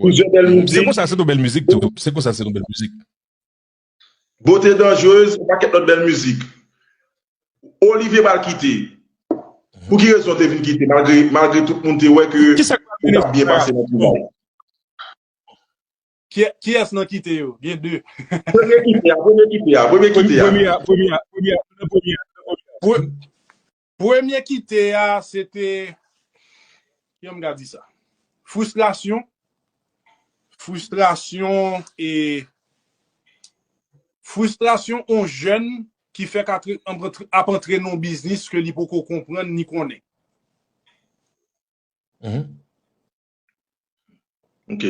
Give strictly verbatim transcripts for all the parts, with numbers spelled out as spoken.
Plizyè bèl mizik. Se konsa, se yon bèl mizik tou. Se konsa, se yon bèl mizik. Beauté Dangereuse, yon pakèt lòt bèl mizik. Olivier pral kite. Pou ki rezon te vin kite, malgre, malgre tout moun te wè ke ou t ap byen pase nan travay? Kiyès nan kite yo? Gen de. Premye kite a, premye kite a, premye kite a. Premye a, premye a, premye a, premye a. Premye kite a, se te, kijan m ka di sa? Fristrasyon. Fristrasyon e fristrasyon yon jèn ki fèk ap antre nan yon biznis ke li poko konprann ni konnen. Ok.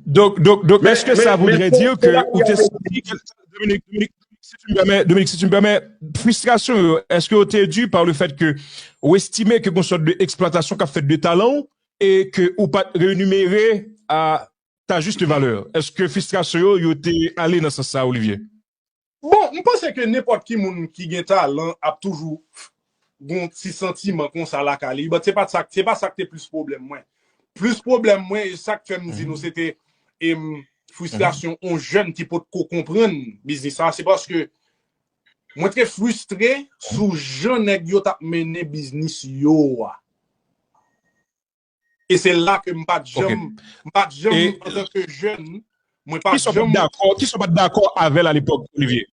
Donk, donk, donk, èske sa voudrait dire ke ou te santi ke, Dominique, Dominique, si tu me permets, Dominique, si tu me permets, fristrasyon yo, èske yo te di par le fait que ou estime ke gon sòt de eksplwatasyon k ap fèt de talan w e ke ou pa t renimere a ta juste valeur? Èske fristrasyon yo, yo te ale nan sans sa, Olivier? Bon, m panse ke nenpòt ki moun ki gen talan ap toujou gon ti santiman konsa lakay li. But se pa sa, se pa sa k te plis pwoblèm mwen. Plis pwoblèm mwen, e sa k fè m di nou se te em, fristrasyon yon jèn ki potko konprann biznis sa, se paske mwen te fristre sou jan nèg yo t ap mennen biznis yo a. E se la ke m pa t janm, m pa t janm antanke jèn, mwen pa t janm. Kisa w pa t dakò, kisa w pa t dakò avè l alepòk, Olivier?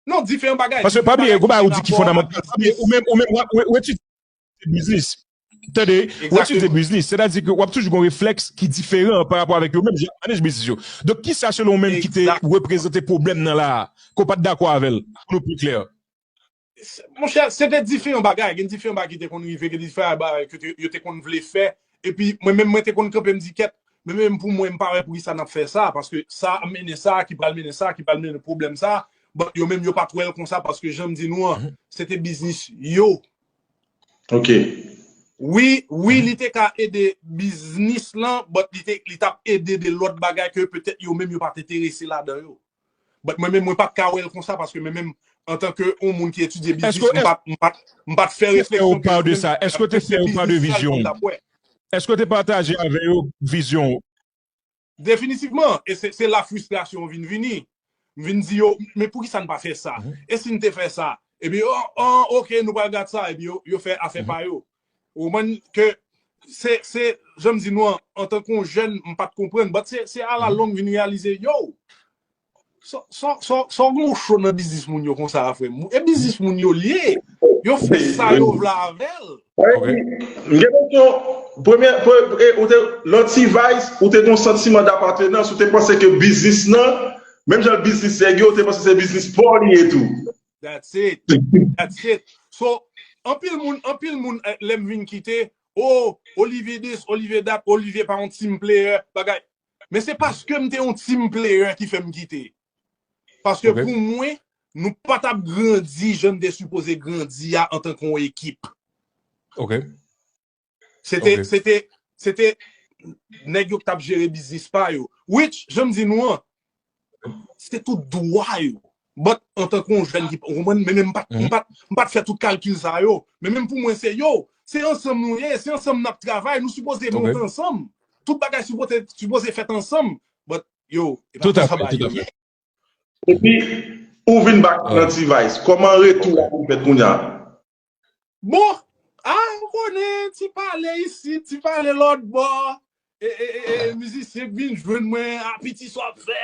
Non, diferan bagay. Paske pa bliye, gon bagay ou di ki fondamantal. Pa bliye, ou menm, ou menm, w ap, w, w etidye biznis. Tande, w etidye biznis, sètadi ke w ap toujou gon reflèks ki diferan pa rapò avèk yo menm, jan manaj biznis yo. Donk, kisa selon ou menm ki te reprezante pwoblèm nan la a, ke w pa t dakò avè l, pou nou pi klè? Monchè, se te diferan bagay. Gen diferan bagay ki te konn rive, gen diferan bagay ke te, yo te konn vle fè. Epi, mwen menm, mwen te konn kanpe, m di, kèt, men menm pou mwen, m pa wè poukisa n ap fè sa, paske sa ap mennen sa, ki pral mennen sa, ki pral mennen pwoblèm sa. But yo menm, yo pa t wè l konsa, paske jan m di nou an, se te biznis yo. Ok. Wi, wi, li te ka ede biznis lan, but li te, li t ap ede de lòt bagay ke petèt yo menm, yo pa t enterese ladan yo. But mwen menm, mwen pa t ka wè l konsa, paske mwen menm, antanke yon moun ki etidye biznis, m pa t, m pa t, m pa t fè refleksyon ke mwen menm, se biznis sa l konn t ap wè. Èske w te pataje avè yo vizyon w? Definitivman, e se, se la fristrasyon vin vini. M vin di yo, men poukisa n pa fè sa? E si n te fè sa? Epi, oh, oh, ok, nou pral gad sa. Epi yo, yo fè afè pa yo. Ou konprann ke se, se, jan m di nou an, antanke yon jèn, m pa t konprann. But se, se alalong vin reyalize, yo, sa, sa, sa, sa w gen w cho nan biznis moun yo konsa a, frè m? E biznis moun yo l ye. Yo fè sa yo vle avè l. M gen kesyon, premye, pre- e, ou te, nan T-Vice, ou te gen yon santiman dapatenans, ou te panse ke biznis lan, menm jan biznis nèg yo, ou te panse se biznis pa w li ye tou. That's it. That's it. So, anpil moun, anpil moun, eh, lè m vin kite, oh, Olivier this, Olivier that, Olivier pa yon team player, bagay. Men se paske m te yon team player ki fè m kite. Paske pou mwen, nou pa t ap grandi jan n te sipoze grandi a antanke yon ekip. Ok. Se te, se te, se te nèg yo ki t ap jere biznis pa yo. Which, jan m di nou an, se te tout dwa yo. But, antanke yon jèn ki, ou konprann, men, men m pa t, m pa t, m pa t fè tout kalkil sa yo. Men menm pou mwen, se yo, se ansanm nou ye, se ansanm n ap travay, nou sipoze monte ansanm. Tout bagay sipoze, sipoze fèt ansanm. But, yo, e pa konsa bagay yo ye. Epi, ou vin back nan T-Vice. Kòman retou a vin fèt kounye a? Bon, a, ou konnen, ti pale isit, ti pale lòt bò. E, e, e, e, mizisyen k vin jwenn mwen, a, piti, sa w ap fè?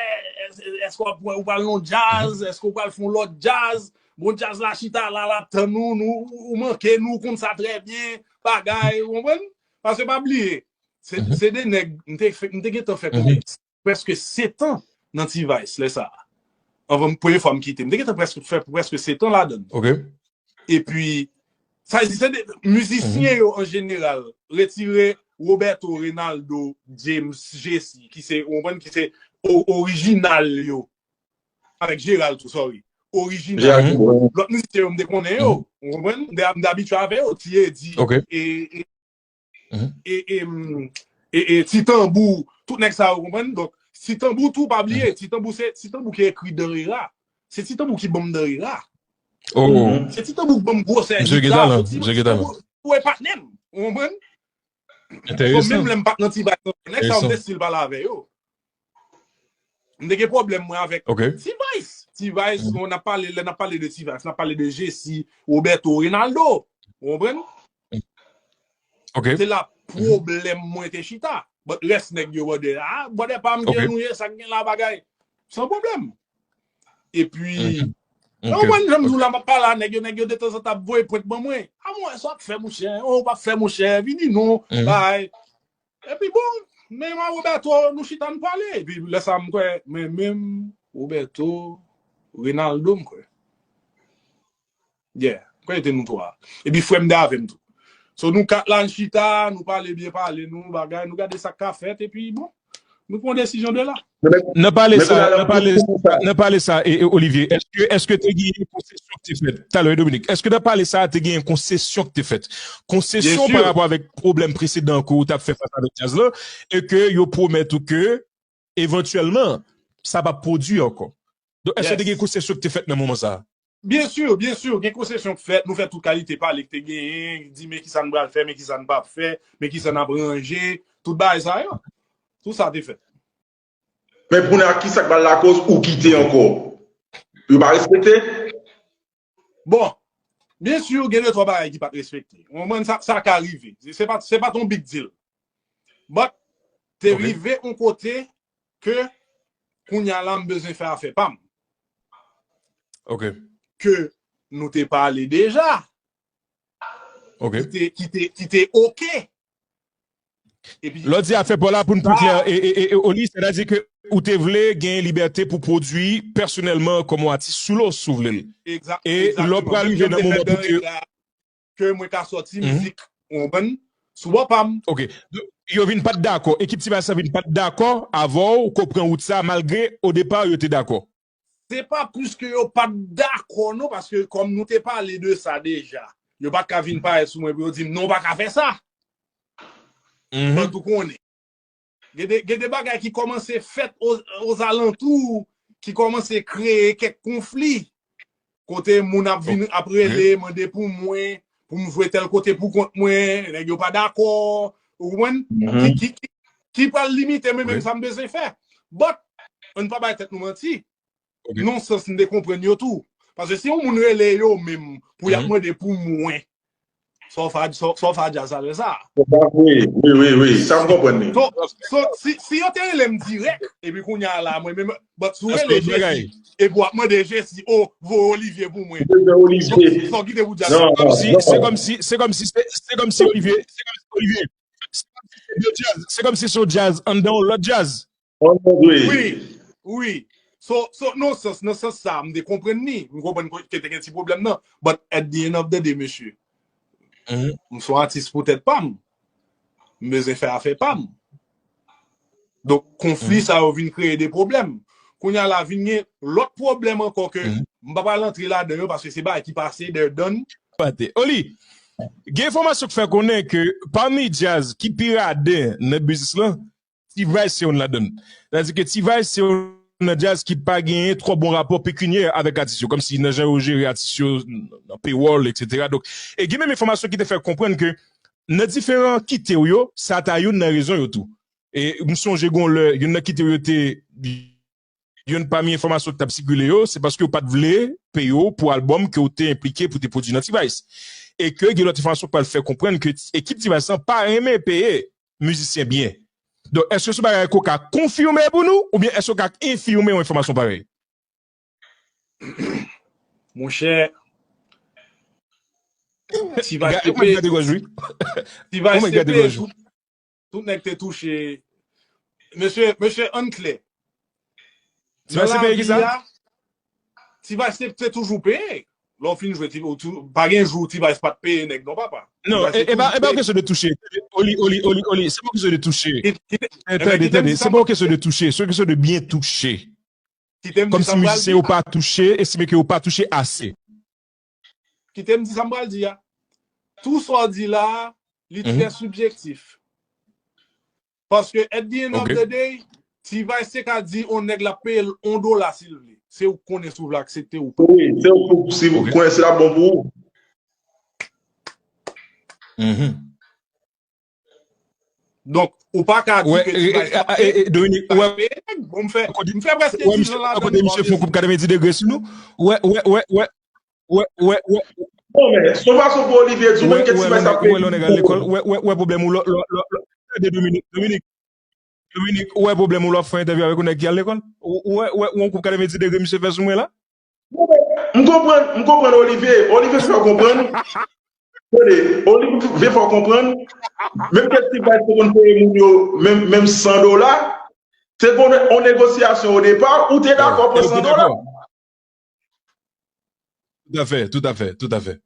Èske w ap, ou pral nan yon djaz? Èske w pral fè yon lòt djaz? Bon, djaz la chita la, l ap tann ou, nou, ou manke nou, ou konn sa trè byen, bagay, ou konprann? Paske pa bliye, se, se de nèg, m te fè, m te gentan fè konbyen prèske setan nan T-Vice lè sa a. Anvan premye fwa m kite. M te gentan prèske fè prèske setan ladan l. Ok. Epi, sa vle di, se de mizisyen yo an jeneral, retire Roberto, Renaldo, James, Jesse, ki se, ou konprann, ki se o- orijinal yo. Avèk Gérald tou, sorry. Orijinal yo. Lòt mizisyen yo, m te konnen yo. Ou konprann? M te, m te abitye avè yo, Ti Edi, e, e, e, e, e, e, Ti Tanbou, tout nèg sa yo, konprann? Donk, Ti Tanbou tou, pa bliye, Ti Tanbou se Ti Tanbou ki ekri Danrera. Se Ti Tanbou ki ban m Danrera. Se Ti Tanbou ki ban m gwosè gita. Se Ti Tanbou, ou wè patnè m, ou konprann? So, menm lè m pa t nan T-Vice, nèg sa yo, m te still pale avè yo. M te gen pwoblèm mwen avèk T-Vice. T-Vice, bon, n ap pale, lè n ap pale de T-Vice, n ap pale de Jesi, Roberto, Renaldo. Ou konprann? Se la pwoblèm mwen te chita. But rès nèg yo, brother, ah, brother pa m, gen nou ye, sa k gen la bagay. San pwoblèm. Epi, ou konprann, jan m di w la, m ap pale a nèg yo, nèg yo detanzantan ap voye pwent ban mwen. A mwen, sa w ap fè, monchè, ou p ap fè, monchè, vini non, bay. Epi bon, men mwen Roberto, nou chita n pale. Epi lè sa m kwè, men menm Roberto, Renaldo m kwè. Yeah, m kwè se te nou twa. Epi frè m te avè m tou. So nou kat la n chita, nou pale byen pale, nou bagay, nou gade sa k ka fèt, epi bon, nou pran desizyon de la. Nan pale sa, nan pale sa, nan pale sa, e, e, Olivier, èske, èske te gen yon konsesyon ki te fèt? Talè, Dominique, èske nan pale sa, te gen yon konsesyon ki te fèt? Konsesyon pa rapò avèk pwoblèm presedan ke ou t ap fè fas avèk djaz la, e ke yo pwomèt ou ke, evantyèlman, sa p ap pwodui ankò. Donk, èske te gen konsesyon ki te fèt nan moman sa a? Byen si, byen si, gen konsesyon k fèt, nou fè tout kalite pale k te genyen, di men kisa n pral fè, men kisa n p ap fè, men kisa n ap ranje, tout bagay sa yo. Tout sa te fèt. Men kounye a, kisa k pral lakoz ou kite ankò? Yo pa respekte? Bon, byen si, gen de twa bagay ki pa t respekte. Ou konprann sa, sa ka rive. Se, se pa, se pa t yon big deal. But, te rive yon kote ke kounye a la m bezwen fè afè pa m. Ke nou te pale deja. Ki te, ki te, ki te oke. Epi, lè w di afè pa w la, pou n pi klè, e, e, e, e, Oli, sètadi ke ou te vle gen libète pou pwodui pèsonèlman kòm yon atis solo, si w vle l. E lè w pral rive nan moman pou ke ke mwen ka sòti mizik, ou konprann, sou bò pa m. Ok. Donk, yo vin pa t dakò. Ekip T-Vice la vin pa t dakò avè w, ke w pran wout sa, malgre, o depa, yo te dakò. Se pa plis ke yo pa t dakò, non, paske kòm nou te pale de sa deja, yo pa t ka vin parèt sou mwen pou yo di m, "Non, w pa ka fè sa." Fòk ou konnen. Gen de, gen de bagay ki kòmanse fèt o, ozalantou, ki kòmanse kreye kèk konfli. Kote moun ap vin, ap rele, mande pou mwen, pou m jwe tèl kote pou kont mwen, nèg yo pa dakò, ou konprann? Ki, ki, ki, ki pral limite mwen menm sa m bezwen fè. But, ann pa bay tèt nou manti. Non sans m te konprann yo tou. Paske si yon moun rele yo menm pou y ap mande pou mwen, sa w fè a, sa w, sa w fè a djaz a lè sa a? Wi, wi, wi, wi. Sa m konprann li. So, so, si, si yo te rele m dirèk, epi kounye a la, mwen menm, but si w rele Jesi, epi w ap mande Jesi, "O, voye Olivier pou mwen." Voye Olivier. Sa w kite pou djaz la? Se kòmsi, se kòmsi, se kòmsi, se, se kòmsi Olivier, se kòmsi Olivier. Se kòmsi se de djaz, se kòmsi se yon djaz anndan yon lòt djaz. Wi, wi. So, so, nan sans, nan sans sa, m te konprann li. M konprann ke te gen ti pwoblèm nan. But at the end of the day, mesye, m se yon atis pou tèt pa m. M bezwen fè afè pa m. Donk, konfli sa yo vin kreye de pwoblèm. Kounye a la, vin gen lòt pwoblèm ankò ke m pa pral antre ladan yo paske se bagay ki pase, they're done. Pate. Oli, gen enfòmasyon k fè konnen ke pami djaz ki pi raden nan biznis lan, T-Vice se youn ladan l. Sètadi ke T-Vice se youn nan djaz ki pa genyen twò bon rapò pekinyè avèk atis yo, kòmsi nan jan yo jere atis yo nan paywall, etsetera. Donk, e gen menm enfòmasyon ki te fè konprann ke nan diferan kite w yo, sa ta youn nan rezon yo tou. E m sonje gon lè, youn nan kite w yo te, youn pami enfòmasyon ki t ap sikile yo, se paske yo pa t vle peye w pou albòm ke w te enplike pou te pwodui nan T-Vice. E ke gen lòt enfòmasyon k pral fè konprann ke ekip T-Vice lan pa renmen peye mizisyen byen. Donk, èske se yon bagay ke w ka konfime pou nou, oubyen èske w ka enfime yon enfòmasyon parèy? Monchè, T-Vice te peye, T-Vice te peye tout, tout nèg te touche. Mesye, mesye, ann klè. T-Vice te peye kisa? T-Vice te, te toujou peye. Lè w fin jwe, T-, ou tou-, pa gen jou T-Vice pa t peye nèg non, papa. Non, e, e pa, e pa yon kesyon de touche. Oli, Oli, Oli, Oli, se pa yon kesyon de touche. Tande, tande, se pa yon kesyon de touche, se yon kesyon de byen touche. Kòmsi mizisyen yo pa touche, estime ke yo pa touche ase. Kite m di sa m pral di a. Tou sa w di la, li trè sibjektif. Paske at the end of the day, T-Vice te ka di on nèg l ap peye l on dola si l vle. Se ou k konnen si w vle aksepte ou pa. Wi, se ou, si w konnen si l ap bon pou ou. Mhm. Donk, ou pa ka di ke T-Vice pa peye, T-Vice peye nèg. Bon, m fè, m fè prèske diz an ladan li, m pa bezwen. Kote misye fè yon koup katrevendiz degre sou nou. Wè, wè, wè, wè. Wè, wè, wè. Non, men, se yon fason pou Olivier di w menm ke T-Vice ap peye. Wè, wè, wè, lè w nèg al lekòl. Wè, wè, wè, pwoblèm ou, lò, lò, lò, lò. Tande Dominique, Dominique, Dominique, ou wè pwoblèm ou lè w ap fè entèvyou avèk yon nèg ki al lekòl? Ou, ou wè, ou wè, ou wè yon koup katrevendiz degre misye fè sou mwen la? M konprann, m konprann Olivier. Olivier fè w konprann. Tande, Olivier fè w konprann. Menm ke T-Vice te konn peye moun yo menm, menm san dola, te konn yon negosyasyon o depa, ou te dakò pran san dola. Tout à fait, tout à fait, tout à fait.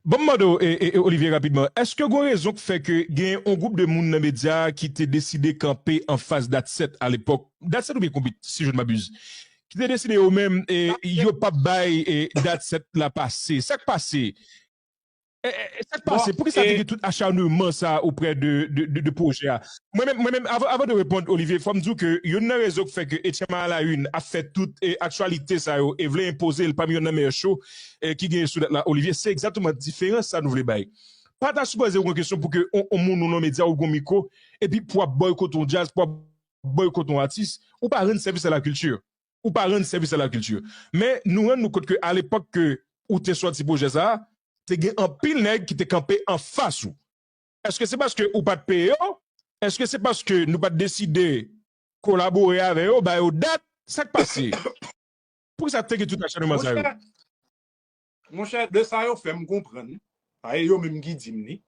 Bon, m mande w, e, e, e, Olivier, rapidman, èske gon rezon k fè ke gen yon gwoup de moun nan medya ki te deside kanpe anfas Datset alepòk, Datset oubyen Konbit, si je ne m'abuse, ki te deside yo menm, e, yo p ap bay, e, Datset la pase? Sa k pase? E, e, e, sa k pase? Poukisa te gen tout acharnement sa oprè de, de, de, de pwojè a? Mwen menm, mwen menm, avan, avan de reponn, Olivier, fò m di w ke youn nan rezon k fè ke H M I à la une ap fè tout, e, aktyalite sa yo e vle enpoze l pami youn nan meyè show, e, ki genyen sou nèt la, Olivier, se egzakteman diferans sa nou vle bay. Pa ta sipoze yon kesyon pou ke on, on moun ou nan medya ou gon mikwo, epi pou w ap boykote yon djaz, pou w ap boykote yon atis, ou pa rann sèvis a la kilti. Ou pa rann sèvis a la kilti. Men nou rann nou kont ke alepòk ke ou te sòti pwojè sa a, te gen anpil nèg ki te kanpe anfas ou. Èske se paske ou pa t peye yo? Èske se paske nou pa t deside kolabore avè yo, ba yo dat? Sa k pase? Poukisa te gen tout acharnement sa yo? Monchè, de sa yo fè m konprann, sa e yo menm ki di m li,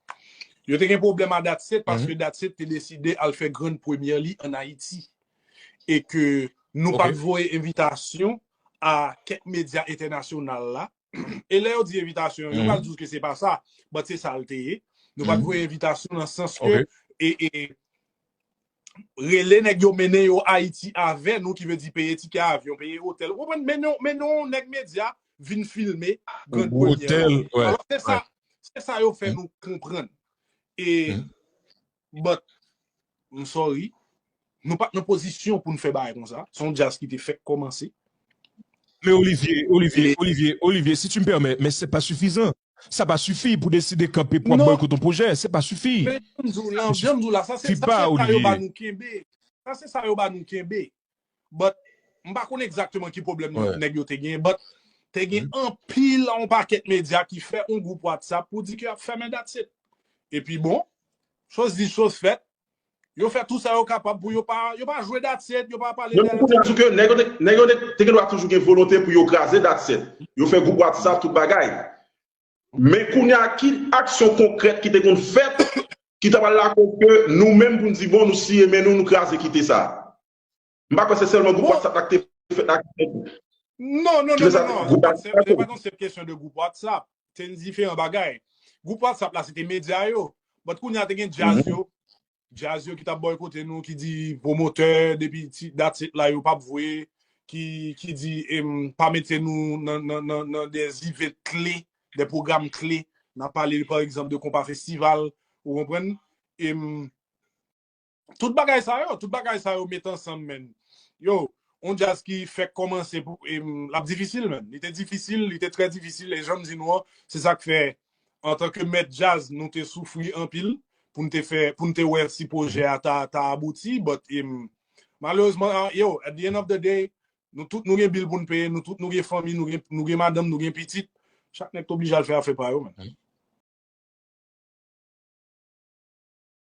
yo te gen pwoblèm a Datset paske Datset te deside al fè grann premyè li ann Ayiti. E ke nou pa t voye envitasyon a kèk medya entènasyonal la. E lè yo di envitasyon, yo pral di w ke se pa sa, but se sa l te ye. Nou pa t voye envitasyon nan sans ke, e, e, rele nèg yo mennen yo Ayiti avè nou, ki vle di peye tikè avyon, peye otèl. Ou konprann? Mennen, mennen yon nèg medya vin filme grann premyè la. Alò, se sa, se sa yo fè nou konprann. E, but, I'm sorry, nou pa t nan pozisyon pou n fè bagay konsa. Se yon djaz ki te fèk kòmanse. Men Olivier, Olivier, Olivier, Olivier, si tu me permets, men se pa sifizan. Sa pa sifi pou deside kanpe pou ap boykote yon pwojè. Se pa sifi. Men jan m di w la, jan m di w la, sa se, sa se sa yo ba nou kenbe. Sa se sa yo ba nou kenbe. But, m pa konn egzakteman ki pwoblèm nèg yo te gen, but te gen anpil, yon pakèt medya ki fè yon gwoup WhatsApp pou di ke y ap fèmen Datset. Epi bon, choz di, choz fèt, yo fè tout sa yo kapab pou yo pa, yo pa jwe Datset, yo pa pale de Datset. Nèg yo te, nèg yo te, te gen dwa toujou gen volonte pou yo kraze Datset. Yo fè gwoup WhatsApp, tout bagay. Men kounye a, ki aksyon konkrèt ki te konn fèt ki ta pral lakoz ke nou menm pou n di, bon, nou siye men nou, nou kraze kite sa? M pa kwè se sèlman gwoup WhatsApp la ki te fèt ak. Non, non, non, non, non. Se pa t yon senp kesyon de gwoup WhatsApp. Se yon diferan bagay. Gwoup WhatsApp la, se te medya yo. But kounye a, te gen djaz yo. Djaz yo ki t ap boykote nou, ki di pwomotè depi ti, Datset la, yo p ap voye, ki, ki di, em, pa mete nou nan, nan, nan, nan de event kle, de pwogram kle. N ap pale, pa egzanp, de Konpa Festival, ou konprann? Em, tout bagay sa yo, tout bagay sa yo met ansanm, menn. Yo, yon djaz ki fèk kòmanse pou, em, l ap difisil, menn. Li te difisil, li te trè difisil, e jan m di nou an, se sa k fè, antanke mèt djaz, nou te soufri anpil pou n te fè, pou n te wè si pwojè a ta, ta abouti, but, em, malerezman, a, yo, at the end of the day, nou tout nou gen bil pou n peye, nou tout nou gen fanmi, nou gen, nou gen madanm, nou gen pitit. Chak nèg t oblije al fè afè pa yo, menn.